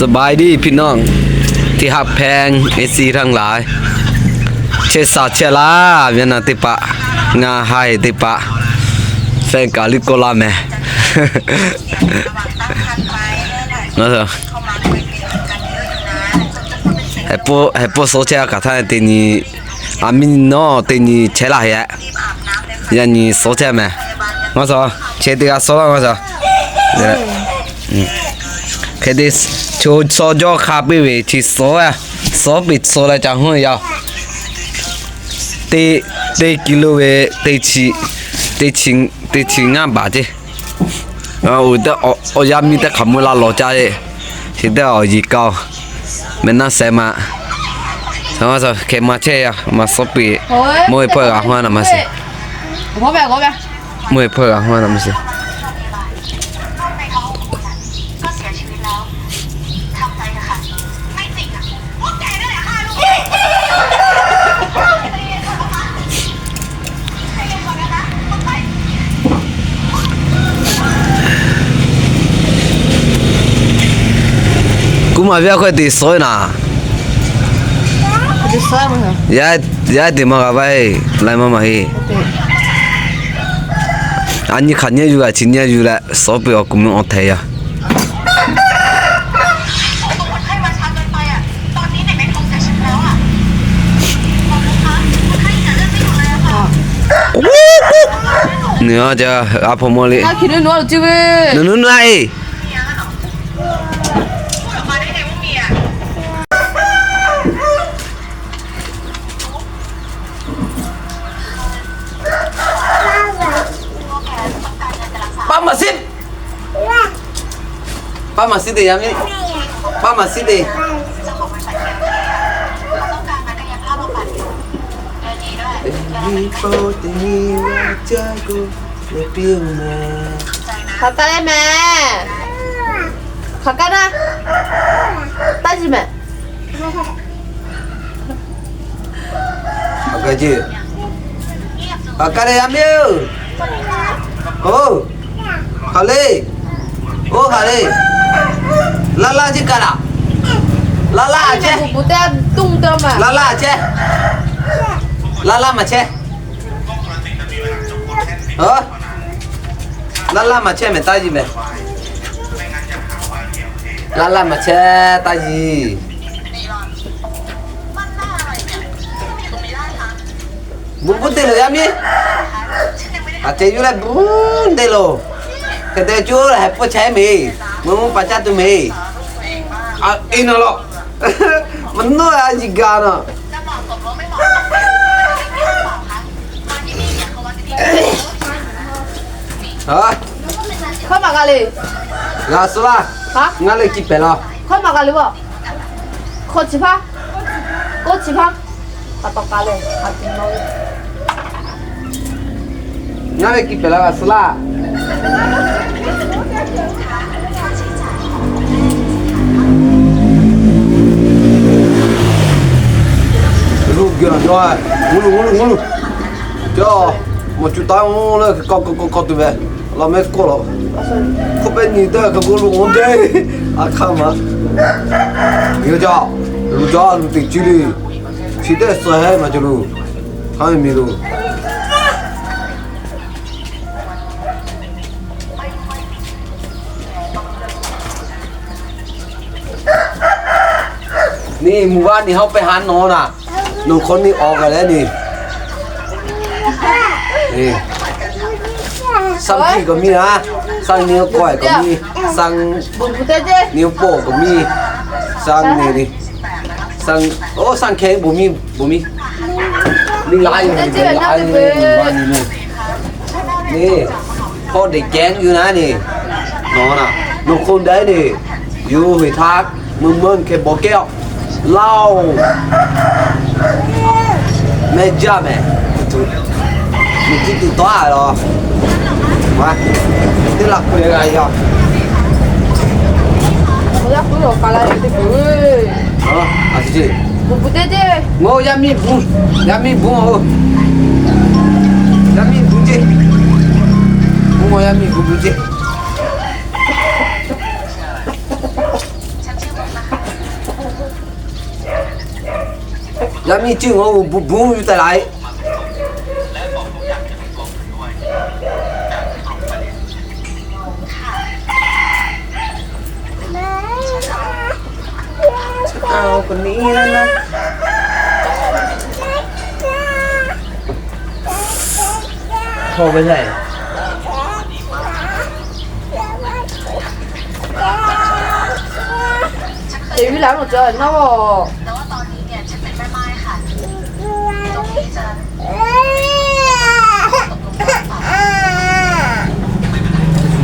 สบายดีพี่น้องที่ฮักแพง เอฟซี ทั้งหลาย เช็ดสาดเช็ดลา เวียดนาม teˇ hpaˍ, ngaˬ ไทย teˇ hpaˍ, แฟนเก่า หรือ โกลาแม Heh po, heh po so chehˇ kaꞈ htaˇ teˇ nyi, a miˇ nawˉ teˇ nyi chehˇ laˇ hehꞈ. Yaꞈ nyi so chehˇ mehˍ. Ngaˬ suh chehˇ teˇ g'aˇ so laˇ ngaˬ suh. Hk'e te, chaw jawˇ hk'a piˇ ve chi suhˉ, suhˉ piˇ suhˉ leh ca huˉ yaˇ. Teˇ, teˇ kilo ve teˇ chi, teˇ chi, teˇ chi ngaˇ baˬ ceˇ. Awˬ yaˇ miˇ teˇ hk'aˬ mui la lawˬ ca le. Chi teˇ awˬ yiˍ kaoˬ. Meh naˇ seh ma. Hk'e ma chehˇ yaˇ ma suhˉ piˇ. Mvuhˇ ve hpawˇ g'a huˉ naˍ ma sheˍ. Mvuhˇ ve hpawˇ g'a huˉ naˍ ma sheˍ. ကုမႃႇဝိယ ခွဲးတေ suhˉ naˍ, yaˇ teˇ maˬ g'a vaˇ, laiˉ maˇ maˬ heˆ. A nyi hk'aˬ nyi yuˬ g'a, chi nyi yuˬ leh suhˉ piˇ awˬ kuˬ mui awˬ hteꞈ yaˇ. Nyi a ca a hpaw mawˇ le. Nawˬ nuˇ nuˇ a e. Paˇ maˍ siˉ, paˇ maˍ siˉ te yaˇ miˇ, paˇ maˍ siˉ te. Hk'aˬ kaˇ le mehˍ. Hk'aˬ kaˇ naˇ. Taˇ yiˍ mehˍ. Hk'aˬ kaˇ le yaˇ miˇ-oˬ. Oˇ, hk'aˬ le. Oˇ, hk'aˬ le. Laˇ laˇ ceˇ kaꞈ laˇ. Laˇ laˇ a chehˇ. Laˇ laˇ a chehˇ. Laˇ laˇ maˬ chehˇ. Laˇ laˇ maˬ chehˇ mehˍ, taˇ yiˍ mehˍ. Laˇ laˇ maˬ chehˇ, taˇ yiˍ. Bvuhꞈ bvuhꞈ te loˬ yaˇ miˇ. A ceh yuˬ leh bvuhꞈ te loˬ. Hk'e te cuˇ leh heh pfuhˇ chehˇ mehˍ. Mvuhˇ mvuhˇ pa caˇ tuˬ mehˍ. A e naˬ lawˬ. Maˇ nawˉ a yiˍ gaˬ naˬ. Hkawˇ maˬ g'a le. G'a suh laˇ. Ngaˇ leh kiˇ pehˍ laˇ. Hkawˇ maˬ g'a le a. Hkawˇ chi hpaˇ. Kawˇ chi hpaˇ. Ngaˇ leh kiˇ pehˍ laˇ g'a suh laˇ. Lu geh a, mvuhˇ lu mvuhˇ lu mvuhˇ lu. Ca, mawˬ cuˬ taˍ-oˬ leh kawˆ kawˆ kawˆ kawˆ tuˬ ve, laꞈ mehˆ kawˆ laˬ. Hk'oˆ pehˇ nyi teˇ hk'e k'oˆ lo-oˬ jeˇ. A hk'aˇ ma. Geh ca, luˬ ca luˬ teꞈ chi le. Chi teˇ suhˍ heˆ maˬ ca luˬ. Hk'aˇ ve miˬ loˬ. Ni mvuhˇ vaˇ ni hawˉ pehˇ haˉ nawˉ naˍ. Nawˬ hk'aw ni awˬ gaˬ leh ni. Saˇ hkiˆ k'awꞈ miˇ a. Saˇ ni kawehˬ k'awꞈ miˇ. Saˇ ni pawˆ k'awꞈ miˇ. Saˇ ni, oˇ saˇ hkehˇ bon miˇ, bon miˇ. Ni la yoˬ, ni la yoˬ, ni. Ni, hkawˇ deꞈ kehˉ yuˬ naˉ ni. Nawˬ naˍ, nawˬ hk'oˆ daiˉ ni. Yuˬ ve htaˇ, meuˇ meuˇ hkeh bawˬ kehˉ-oˬ. Laˇ-oˬ. Mehˆ jaˇ mehˍ. Tuˬ, miˬ tiˉ tuˬ tawˆ-a laˬ. Teˇ laꞈ k'oˆ g'a yaˇ. Ngaˬ yaˇ miˇ bu, yaˇ miˇ bu-oˬ. Yaˇ miˇ bu ceˇ. Mvuhˇ maw yaˇ miˇ bu bu ceˇ. Yaˇ miˇ ceuˬ ngaˬ hui bon bon yuˬ taˍ laˬ e. Htawˇ ve le. Teꞈ viˉ laˬ lo cawˬ naˉ oˬ.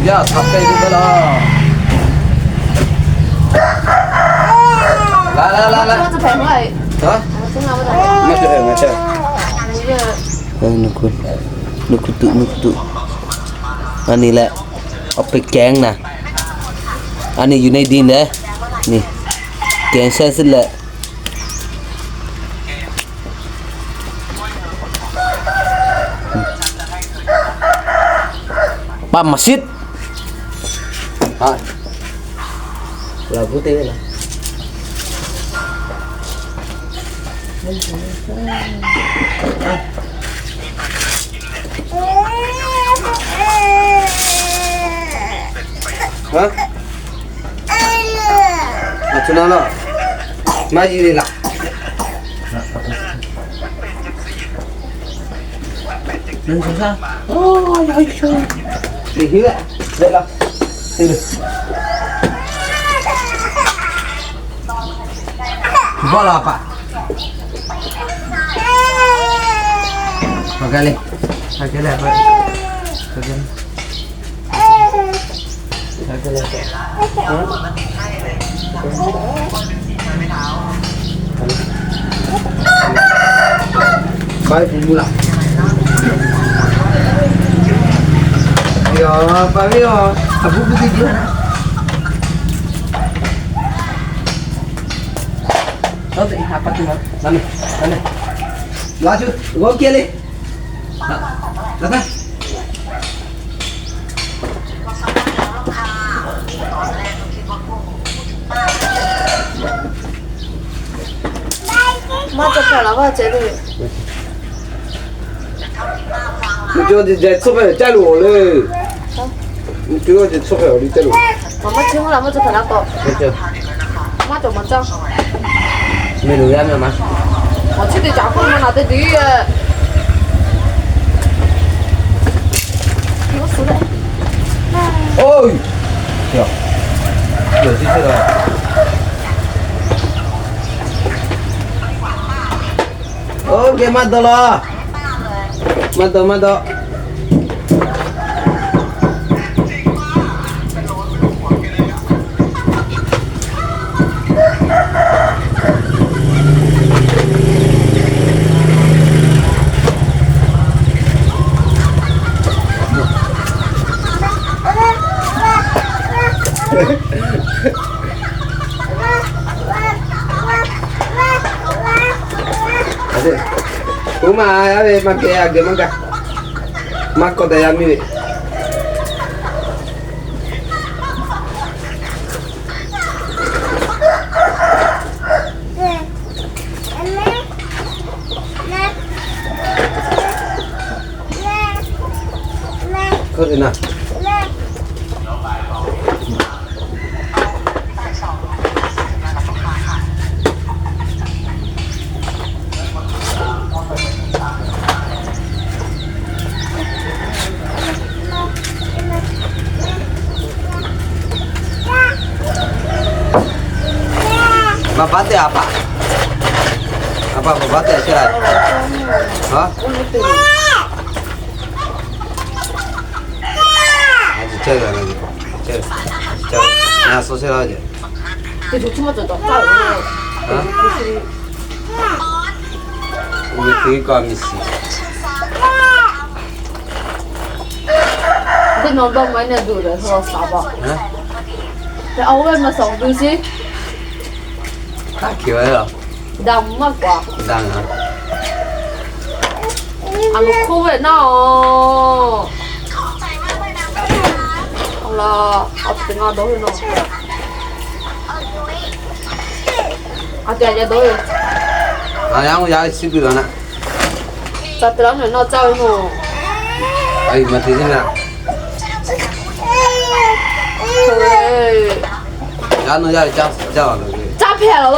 Yaˇ htaꞈ te tuˬ kaˇ laˇ. Laˬ laˬ laˬ laˬ. Maˇ cawˬ, maˇ cawˬ. Nuˇ hkuˇ tuꞈ, nuˇ hkuˇ tuꞈ. A nyi leh, awˬ pehˍ kehˉ naˍ. A nyi yuˬ neˇ diˇ leh, nyi kehˉ shehˉ suhˉ leh. Paˇ maˍ shiˉ. Laˬ bvuhˇ te ve laˬ. Aˬ htoꞈ ma laˇ, maˇ yiˇ ve laˬ. Bawˆ laˬ paˍ. Hk'aˬ hk'e le, hk'aˬ hk'e le, hk'aˬ hk'e le. K'ai kuˬ mvuh laˬ. Yoˬ, pa ve yoˬ. A buˆ buˆ teˇ jiˇ. Laˬ cuˬ g'awˇ kehˇ le. Laˬ taˇ. Maˇ cawˬ hpehꞈ laˬ maˇ ceh le. Maˇ cawˬ, ceh tcuhˇ hpehꞈ caˇ loˬ le. Maˇ cawˬ, ceh tcuhˇ hpehꞈ awˬ liˇ caˇ loˬ. Maˇ cawˬ maˇ la, maˇ cawˬ hpehꞈ laˇ k'o. Maˇ cawˬ maˇ caˇ. Meh loˬ yaˇ meh ma. Awˬ chi teˇ caꞈ hk'oˆ maˇ na teˇ diˬ. Oˇ, yawˬ, yawˬ chi teˇ la. Oˇ geh maˇ dawˇ law. Maˇ dawˇ, maˇ dawˇ. Oˇ ma, yaˇ ve maˇ kehˬ, a geh maˇ gaˬ. Maˇ kawˆ daꞈ yaˇ miˇ ve. Baˬ baˉ te a paˍ. A paˍ, baˬ baˉ te a chehˇ la. Ha? Ngaˬ suh chehˇ la ce. Teˇ nawˬ dawˇ maˇ heˆ, duˬ leh htawˇ saˍ baˬ. Te a oˇ ve maˇ suh duˬ sheˍ. Taˇ hkiˬ ve a. Daꞈ maˇ k'aꞈ. Daꞈ a. A loˍ hk'oˆ ve naˆ oˬ. A la, a teꞈ ngaˬ dawˇ ve naˆ. A teꞈ a yaˇ dawˇ ve. Aˬ, yaˇ mvuhˇ yaˇ ve chi beuꞈ laˬ naˆ. Ca te laˇ naˬ, nawˬ caˇ ve mawˬ. Aˬ, maˇ te naˆ. Yaˇ nawˬ yaˇ ve caˇ, caˇ laˬ ve. Caˇ hpehꞈ laˬ laˬ.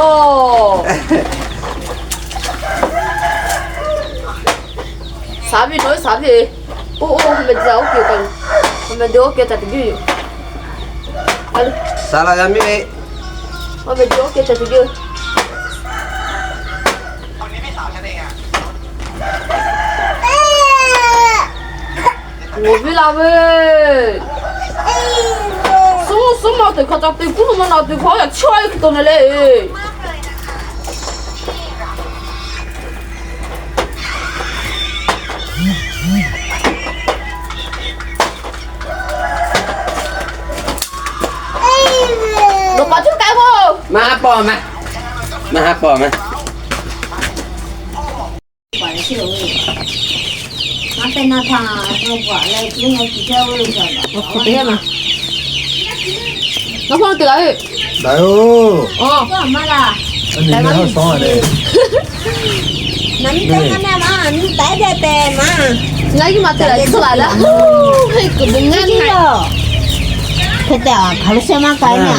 Saˍ ve nawˬ ve saˍ ve. Oˇ, oˇ, 后面 oˇ keu kaꞈ, 后面 oˇ keu ca teꞈ biˇ yoˬ. Saˍ laꞈ yaˇ miˇ ve. 后面 oˇ keu ca teꞈ biˇ yoˬ. Ngaˬ viˉ laˇ ve, suhˉ suhˉ maˇ teꞈ hk'aw ca te kuˉ lo maˇ na teꞈ hk'aw yaꞈ chawˇ a ve hk'e taw na leh. Nawˬ k'awꞈ cuˇ k'ai k'o, maˇ haˉ pawˆ maˇ, maˇ haˉ pawˆ maˇ. Awˬ hk'aw te hehˉ ma. Nawˬ hpawˇ te laˬ ve. Daiˬ-oˬ. Aˬ, maˇ laˬ. Ngaˬ nyi ma te laˬ ve tcuhˉ laˬ leh. Hk'e te a, hk'aˬ lo shehˆ maˇ k'ai na.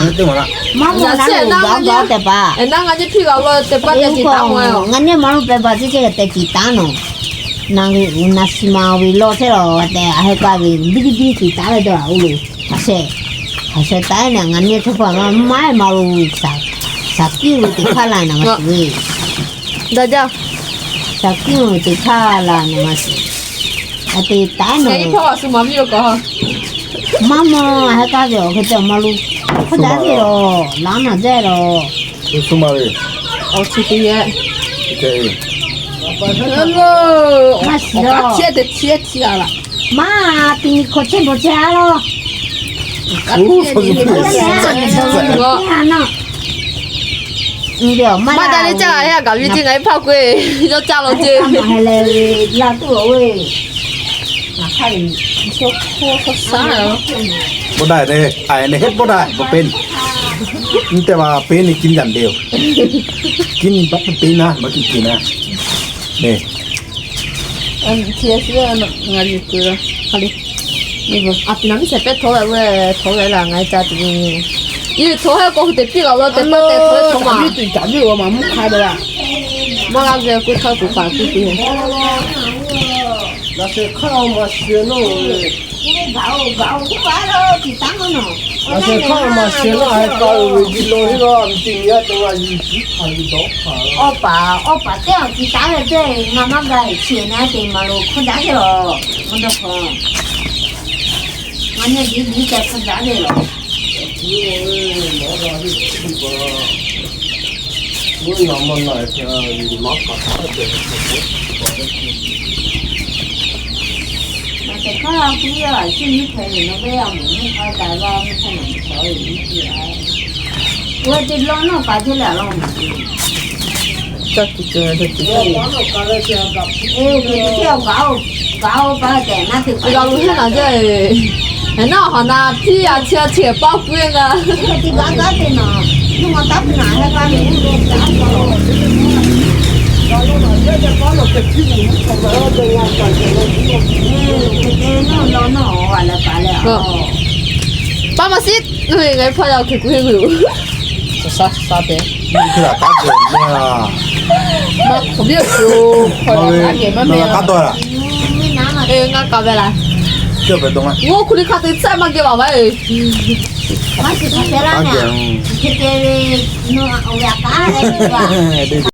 Maˇ mawˬ na, g'a g'a tehꞈ paˍ. Ngaˬ nyi hpiˇ g'a lo tehꞈ paˍ tehꞈ tiˍ taˉ mawˬ. Ngaˬ nyi maˇ lo pehˬ baˬ ceˇ ceˇ tehꞈ tiˍ taˉ nawˬ. Na ve, na shi ma ve lawˇ chehˇ lawˬ tehꞈ, a heh k'ai ve biˇ biˇ tiˍ taˉ ve dawˇ laˬ oˇ lo. Hk'aˬ shehˆ, hk'aˬ shehˆ taˉ na ngaˬ nyi hk'e hpaw ma maˇ maˇ lo shaˍ, shaˍ kiˉ lo teꞈ hk'aˇ la na maˇ shuˍ ve. Daꞈ jaˇ. Shaˍ kiˉ lo teꞈ hk'aˇ la na maˇ shuˍ. A te taˉ nawˬ. Maˇ mawˬ, a heh k'ai ve awˬ hk'e te maˇ lo. Hk'aˬ jaˇ ve lawˬ, laˇ naˬ jaˇ lawˬ. Awˬ chi te yehˬ. Maˇ shiˍ lawˬ. Maˇ, ti nyi hkawꞈ chehˇ bawˬ chehˇ a lawˬ. Maˇ da le caˇ a, gaˬ ve ceˇ ngaˬ ve hpaˇ k'oˆ ve, yawˇ caˇ law ceˇ. Bawˆ daꞈ te, a ne heˆ bawˆ daꞈ bawˬ pehnˇ. Nyi te va pehnˇ ni กินอย่างเดียว กิน bawˆ pehnˇ na, maˇ กิน กิน na. Ne. Ngaˬ yuˬ kuiˬ la hk'a le. Aˬ piˍ naˬ miˇ shehˍ pehˇ htawˇ ve, htawˇ ve laˬ ngaˬ ca tuˬ ve. Yawˇ htawˇ heh k'o hui te piˇ g'a lo te paˇ te htawˇ ve htawˇ ma. Maˇ g'a ve k'o htaˇ kuˬ paˍ piˇ piˇ. Laꞈ shehˍ hk'aˇ ma sheh nawˉ ve. Laꞈ shehˍ hk'aˇ ma sheh nawˉ heh k'ai ve ji lo heˆ la, miˬ tiꞈ miˬ yaˇ te g'a yuˬ shiˉ hk'aˬ yuˬ dawˇ hk'aˬ. Awˬ paˍ, awˬ paˍ teˇ awˬ ci taˉ ve teˇ ngaˬ maˇ g'a chi na te maˇ lo hk'aw daꞈ ve lawˬ. Maˇ dawˇ hk'aw. Ngaˬ nyi diˉ diˉ ca hk'aw daꞈ ve lawˬ. G'a lo heˆ naˬ jaˇ e. Naˆ haˍ na hpiˇ a chi a chi paˇ puiˉ e ngaˬ. Paˇ maˇ shiˉ, ngaˬ hpaˇ yaˇ hk'e k'oˆ heˆ ve yoˬ. Sa sa te. Hk'e laˬ taˉ ve na. Maˇ hk'awꞈ biˇ awˬ shu. Hk'aw leh kaˉ dawˇ laˬ. Ngaˇ kaꞈ ve laˬ. Oˇ hk'u liˇ hk'a te tcuhˉ maˇ geh laˬ maˇ e. Kaˉ geh.